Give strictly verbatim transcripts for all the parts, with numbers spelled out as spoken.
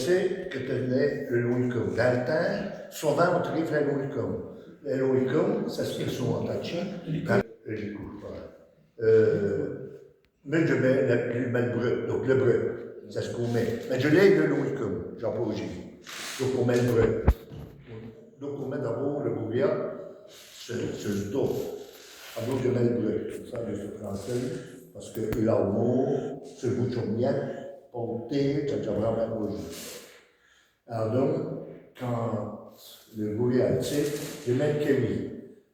C'èst qui tènenut l' long du come. Dins l' timps, sovint on tèreut l' long du come. L' long du come, c'èst ç' qui sont atachés. Dins l' cou, voilà. Euh, Mins dji mèt l', dji mèt l' brèt, donc l' brèt, c'èst ç' qu'on mèt. Mins dji lèye l' long du come, dj'apôje. Donc on mèt l' brèt. Donc on mèt d'abôrd l' gourya su, su l' dos. Adon dji mèt l' brèt, come ça dji so trankile, pace qui là, au mwins, su l' boutchon, dji pou tènir, dji l'a vrémint pôjî. Adon, quand l' gourya èst, dji mèt l' kèwi.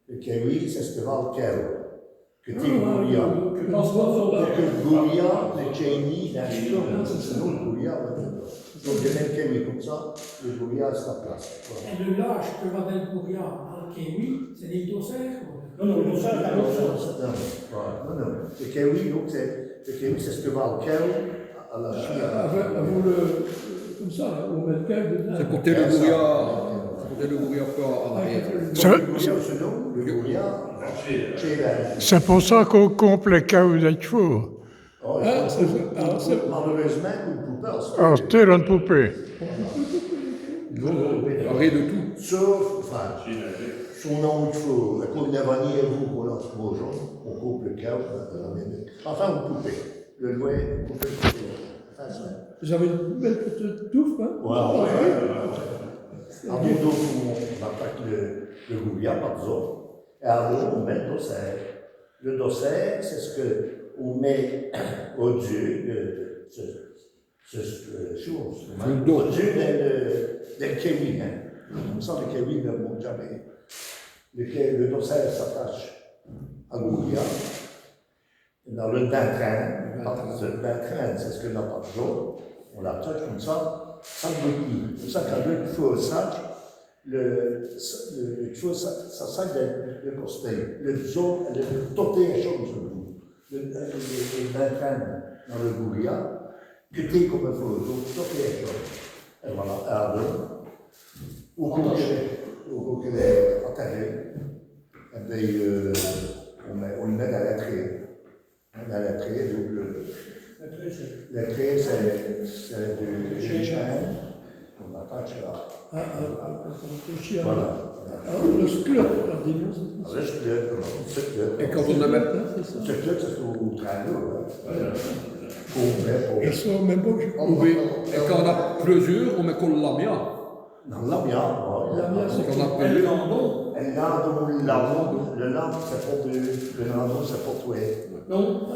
L' kèwi, c'èst ç' qui va al cau. Qui tint l' gourya. Qui l' gourya, li tchin dins s' come, sinon l' gourya va dins l' dos. Donc, dji mèt l' kèwi come ça, l' gourya rèste a place. Voilà. Èt l' lâche qui va dins l' gourya, al kèwi, c'èst l' dossêre, qwè. Non, non, l' dossêre, c'èst l' dossêre. Non, voilà, non, non. L' kèwi, donc, c'èst, l' kèwi, c'èst ç' qui va al cau. Avou l', come ça, on mèt l' cau dedeûs. C'èst pou tènir l' gourya, c'èst pou tènir l' gourya an ariére. C'èst, c'èst pou ça qu'on comp lès caus dès tch'vaus. Maleûreûsemint, on n' pout pus. Asteûre, on n' pout pus. Ariére d' tout. Sauf, enfin, si on a envie, èt qu'on n'a nén avou, qu'on a, on comp lès caus, enfin, on n' pout pus. L' lwès, on n' pout pus. Enfin, ça. Vous avez une belle petite touffe, hein ? Ouais, ouais, ouais. Adon, donc, on, on atache l', l' gourya par-d'zos. Èt adon, on mèt l' dossêre. L' dossêre, c'èst ç' qu'on mèt au-d'zeû di, di, di, di, di, di, di, au-d'zeû di l', di l' kèwi, in. Come ça, l' kèwi ni monte jamés. L' kè-, l' dossêre s'atache al gourya. Dins l' bintrin, dins l' bintrin, c'èst ç' qu'on a par-d'zos, on l'atache come ça, ça n' boudje nén. C'èst ça qui l' tch'vaus, l' tch'vaus, ça, ça, ça, dins l' costé. L' tch'vaus, li, tot èst come ça. L', li, li, li bintrin dins l' gourya, qui tint come i faut, donc tot èst come. Èt voilà, èt adon, on coût, on coût l'atèrê, èt bin, euh, on mèt, on l' mèt dins l'atèrê. Dins l'atèrê, donc, li, l'atèrê, c'èst, c'èst du, du tchin. On atache là. Ah, ah, ah, ah, on atache là. Voilà. Ah, li sclot, là, dis-nous. Ah, li sclot, voilà. Li sclot. Èt quand on a... Sclot, c'èst au, au trin, là, in. Voilà. Èt quand on a plusieûrs, on mèt co l' lamia. Non, l' lamia, non. L' lamia, c'èst... Quand on a plusieûrs. Li landon, li landon, li landon, c'èst pou deûs, li landon, c'èst pou trwès. Non,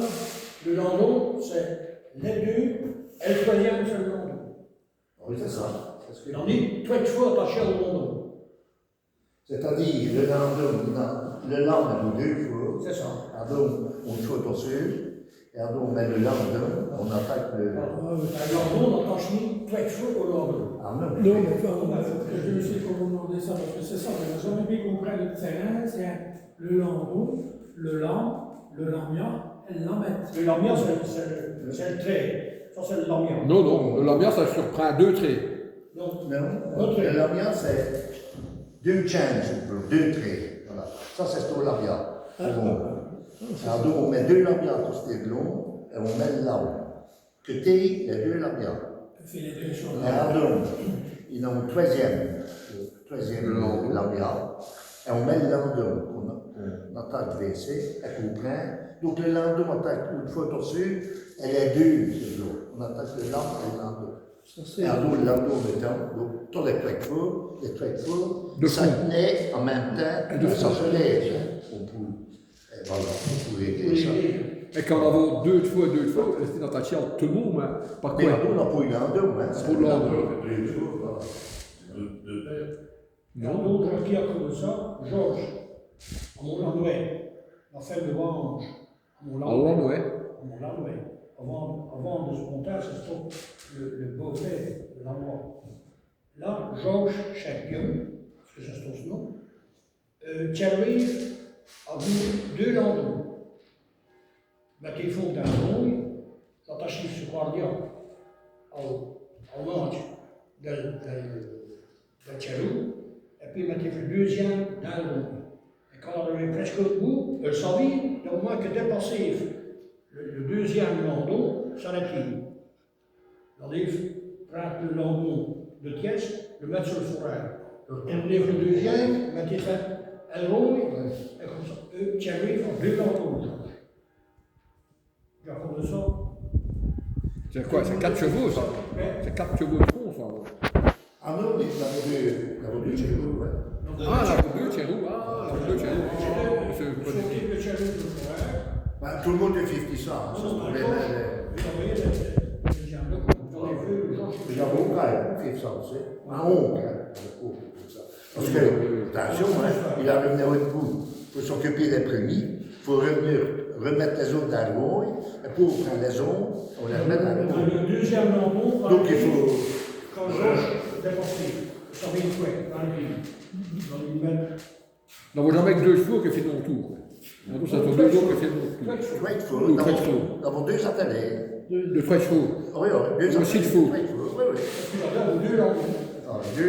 li landon, c'èst lès deûs, èt li trwèsième, c'èst li landon. Oui, c'èst ça. C'èst ç' qui dj' di, trwès tch'vaus atachés au landon. C'èst-à-dîre, li landon, li landon, li landon, deûs tch'vaus. C'èst ça. Adon, on tch'vaus tot seû, èt adon, on mèt li landon, on atache li... Ah, oui. Li landon, on n'atache nén trwès tch'vaus au landon. Ah non. Non, mins enfin, on a... Dji n' sé nén comint diminwé ça, pace qui c'èst ça, dji n'é jamés bén compris li tch'vèrence, c'èst li landon, li lame, li lamia, èt li lamète. Li lamia, c'èst, c'èst, c'èst li trét. Ça, c'èst li lamia. Non, non, li lamia, ça surprind deûs tréts. Non. Non. Li lamia, c'èst deûs tchins, deûs tréts. Voilà. Ça, c'èst li lamia. Ah. Bon. Adon, on mèt deûs lamias a costé d' l'on, èt on mèt li lame. Qui tint lès deûs lamias. Èt adon, i-gn-a on trwèsième, trwèsième lamia. Èt on mèt li landon, on, on atache vêci, èt on prind. Donc, li landon, on atache, on fét tot seû, èt lès deûs, c'èst bon. On atache li lame èt li landon. Ça, c'èst... Èt adon, li landon, on mèt, donc, tot lès trwès tch'vaus, lès trwès tch'vaus, ça tint an minme timps, èt ça s' lève, in. On pout, èt voilà, on pout règlé ça. Èt quand on-a deûs tch'vaus, deûs tch'vaus, c'èst-à-dîre on-a tachî al timon, mins pace qui... Mins adon, on n'a pwint li landon, in. Pace qui li landon, deûs tch'vaus, voilà. Non. Adon, quand on-a dit ça, Georges, a Mont-Lanwè, la fène di Vange, a Mont-Lanwè. A Mont-Lanwè. A Mont-Lanwè. Avant, avant di s' monter, c'èsteût li, li bôvê, li landon. Là, Georges Chèque, pace qui c'èst s' nom, euh, Thierry avou deûs landons. Mèt li fôrt dins l' ronye, l'atachît su l' cwârdia au, au mantche dèl, dèl, dèl tchèlou, èt pwîs mèt li deûsième dins l' ronye. Èt quand on-a rivè presque au bout, èl savît, du momint qui dèpassît li, li deûsième landon, ça arètît. L'alîve, Prinde li lambon di tièsse, li mète su l' forêt. Èt on lève li deûzinme, mète ça à l' ronye, èt come ça, euh, tchèri, font deûs lambons. Dj'a compris ça. C'èst qwè, c'èst quate tch'vaus, ça ? C'èst quate tch'vaus d' fond, ça. Ah non, mins on-a deûs, on-a deûs tch'vaus, wè. Ah, on-a deûs tch'vaus, ah, on-a deûs tch'vaus. Ah, c'èst... Bin, tout l' monde èst fifty-fifty, ça, ça, c'èst ç' problème, hin. Mins dj'a on frére, hin, qui fêt ça ossi. On onke, hin, on onke, come ça. Pace qui, atincion, hin, il a r'v'nu in bout. Faut s'ocuper dès prumîs, faut r'v'nu r'mète lès-ondes dins l' ronye, èt pou prinde lès-ondes, on lès r'mèt dins l' ronye. Li deûzinme lambon, donc, i faut... Quand Georges èst passé, ça v'nut d' qwè, dins l' ronye, dins l' ronye. N'avons jamés qu' deûs tch'vaus qui font l' toûr. Nous-ôtes, ça, c'èst deûs-ondes qui font l' toûr. Trwès tch'vaus, nous avons, nous avons deûs atèlés. Deûs, deûs tch'vaus. Wè, wè, deûs atèlés. Sîs tch'vaus. Trwès tch'vaus, wè, wè. Èt pwis la-d'dins, deûs lambons. Ah, deûs